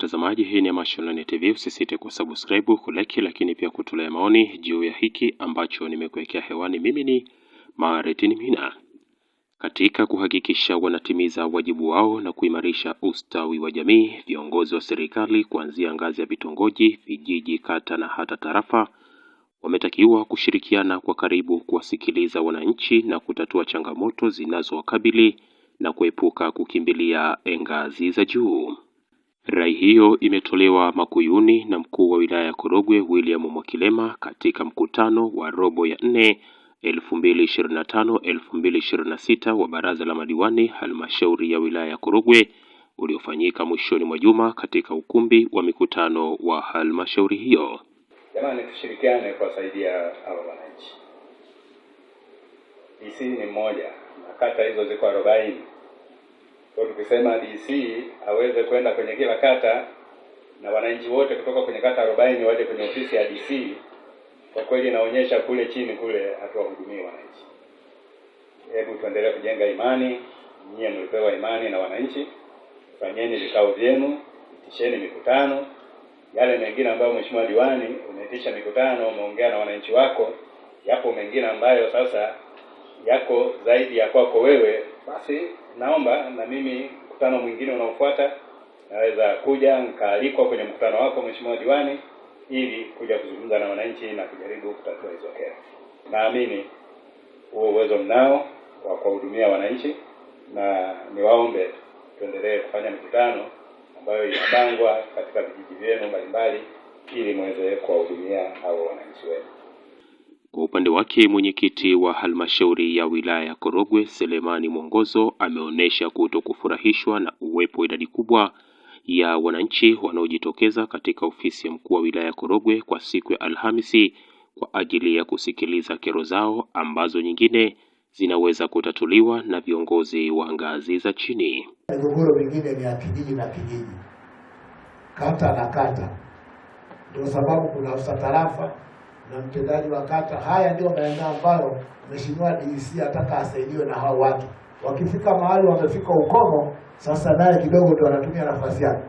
Mtazamaji, hii ni Amashi Online TV. Usisite kusubscribe, kulike, lakini pia kutolea maoni juu ya hiki ambacho nimekuwekea hewani. Mimi ni Martin Mina. Katika kuhakikisha wanatimiza wajibu wao na kuimarisha ustawi wa jamii, viongozi wa serikali kuanzia ngazi ya vitongoji, vijiji, kata na hata tarafa wametakiwa kushirikiana kwa karibu kuwasikiliza wananchi na kutatua changamoto zinazowakabili na kuepuka kukimbilia ngazi za juu. Rai hiyo imetolewa Makuyuni na mkuu wa wilaya ya Korogwe William Mwakilema katika mkutano wa robo ya nne 2025 2026 wa baraza la madiwani halmashauri ya wilaya ya Korogwe uliofanyika mwishoni mwa juma katika ukumbi wa mikutano wa halmashauri hiyo. Jamani, tushirikiane kuwasaidia hawa wananchi. DC ni mmoja na kata hizo ziko 40. Kwa tukisema DC aweze kwenda kwenye kila kata na wananchi wote kutoka kwenye kata 40 waje kwenye ofisi ya DC, kwa kweli inaonyesha kule chini kule hatuwahudumii wananchi. Hebu tuendelee kujenga imani. Nyie mlipewa imani na wananchi, fanyeni vikao vyenu, itisheni mikutano. Yale mengine ambayo mheshimiwa diwani umeitisha mikutano, umeongea na wananchi wako, yapo mengine ambayo sasa yako zaidi ya kwako wewe, basi naomba na mimi mkutano mwingine unaofuata naweza kuja nikaalikwa kwenye mkutano wako mheshimiwa diwani, ili kuja kuzungumza na wananchi na kujaribu kutatua hizo kero. Naamini huo uwezo mnao wa kuwahudumia wananchi, na niwaombe tuendelee kufanya mikutano ambayo inapangwa katika vijiji vyenu mbalimbali ili muweze kuwahudumia hao wananchi wenu. Kwa upande wake mwenyekiti wa halmashauri ya wilaya ya Korogwe Selemani Mwongozo ameonyesha kutokufurahishwa na uwepo wa idadi kubwa ya wananchi wanaojitokeza katika ofisi ya mkuu wa wilaya ya Korogwe kwa siku ya Alhamisi kwa ajili ya kusikiliza kero zao ambazo nyingine zinaweza kutatuliwa na viongozi wa ngazi za chini. Migogoro mingine ni ya kijiji na kijiji, kata na kata, ndio sababu kuna afisa tarafa na mtendaji wa kata. Haya ndio maeneo ambayo mheshimiwa DC ataka asaidiwe na hao watu. Wakifika mahali wamefika ukomo, sasa naye kidogo ndio anatumia nafasi yake.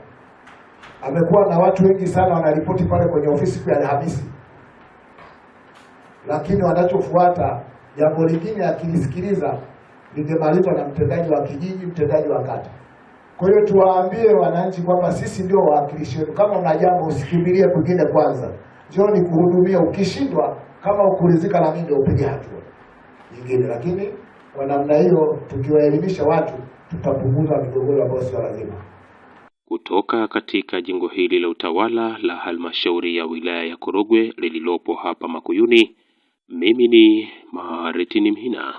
Amekuwa na watu wengi sana wanaripoti pale kwenye ofisi siku ya Alhamisi, lakini wanachofuata jambo lingine, akilisikiliza lingemalizwa na mtendaji wa kijiji, mtendaji wa kata. Kwa hiyo tuwaambie wananchi kwamba sisi ndio wawakilishi wenu. Kama una jambo usikimbilie kwingine kwanza, njoo nikuhudumia. Ukishindwa, kama ukuridhika na mimi, ndio upige hatua nyingine. Lakini kwa namna hiyo tukiwaelimisha watu tutapunguza migogoro ambayo sio lazima. Kutoka katika jengo hili la utawala la halmashauri ya wilaya ya Korogwe lililopo hapa Makuyuni, mimi ni Maritini Mhina.